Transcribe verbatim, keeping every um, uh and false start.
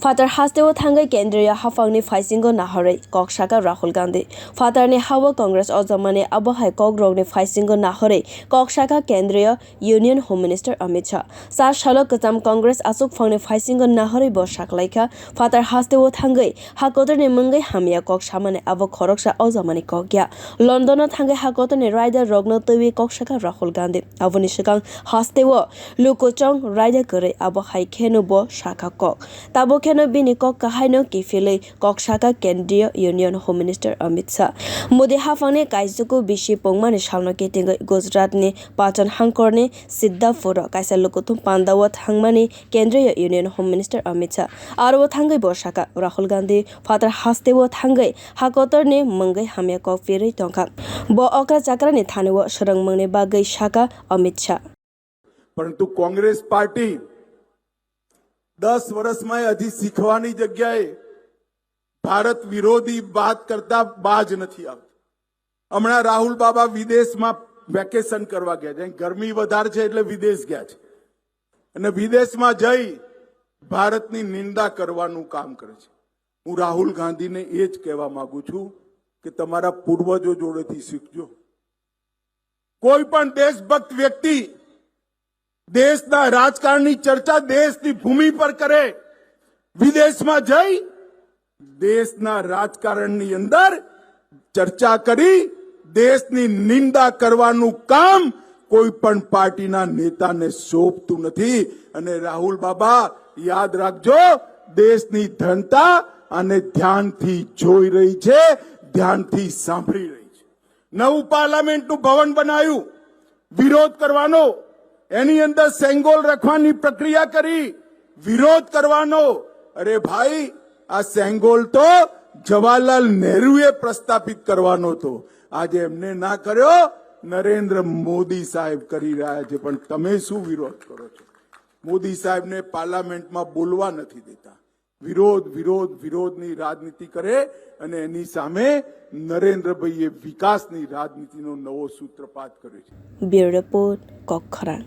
Phatar hasteo thangwi kendriya haphangni phaisingo nahorwi kok saka Rahul Gandhi. Phatarni hao Congress ojamani abo hai kokrokni phaisingo nahorwi kok saka kendriya Union Home Minister Amit Shah. Sa salo kwcham Congress achukphangni phaisingo nahorwi bo saklaikha, phatar hasteo thangwi hakotorni mungwi hamya kok samani abo khoroksa ojamani kok ya. London-o thangwi hakotorni raida rokno twiwi kok saka Rahul Gandhi. Aboni swkang hasteo lukuchong raida kwrwi abo hai kheno bo sakha kok. Tabuk kheno bini kok kahaino kiphilwi kok saka Kendriya Union Home Minister Amit Shah. Modi haphangni kaisuku bisi pungmani salno kitingwi Gujaratni Patan hangkorni Siddhapuro kaisa lukuthum pandao thangmani Kendriya Union Home Minister Amit Shah. Aro thangwi bo saka Rahul Gandhi phatar hasteo thangwi hakotorni mungwi hamya kok phirwi tongkha. Bo okra chakrani thanio swrwngmungni bagwi saka Amit Shah. परंतु कांग्रेस पार्टी दस वर्ष में હજી શીખવાની જગ્યાએ भारत विरोधी बात करता बाज નથી આવતું. હમણાં રાહુલ બાબા વિદેશમાં વેકેશન કરવા ગયા છે, ગરમી વધારે છે એટલે વિદેશ ગયા છે, અને વિદેશમાં જઈ ભારતની નિંદા કરવાનું કામ કરે છે. હું રાહુલ ગાંધીને એ જ કહેવા માંગુ છું કે તમારા પૂર્વજો જોડેથી શીખજો. કોઈ પણ દેશભક્ત વ્યક્તિ દેશના રાજકારણની ચર્ચા દેશની ભૂમિ પર કરે, વિદેશમાં જઈ દેશના રાજકારણની અંદર ચર્ચા કરી દેશની નિંદા કરવાનું કામ કોઈ પણ પાર્ટીના નેતાને શોભતું નથી. અને રાહુલ બાબા, યાદ રાખજો, દેશની જનતા આને ધ્યાનથી જોઈ રહી છે, ધ્યાનથી સાંભળી રહી છે. નવું પાર્લામેન્ટનું ભવન બનાવ્યું, વિરોધ કરવાનો, એની અંદર સેંગોલ રાખવાની પ્રક્રિયા કરી, વિરોધ કરવાનો. અરે ભાઈ, આ સેંગોલ તો જવાહરલાલ નહેરુએ પ્રસ્થાપિત કરવાનો હતો. આજે એમને ના કર્યો, નરેન્દ્ર મોદી સાહેબ કરી રહ્યા છે. પણ તમે શું વિરોધ કરો છો? મોદી સાહેબને પાર્લામેન્ટમાં બોલવા નથી દેતા. વિરોધ, વિરોધ, વિરોધની રાજનીતિ કરે અને એની સામે નરેન્દ્રભાઈએ વિકાસની રાજનીતિનો નવો સૂત્રપાત કર્યો છે. Bureau Report, Kokkhorang.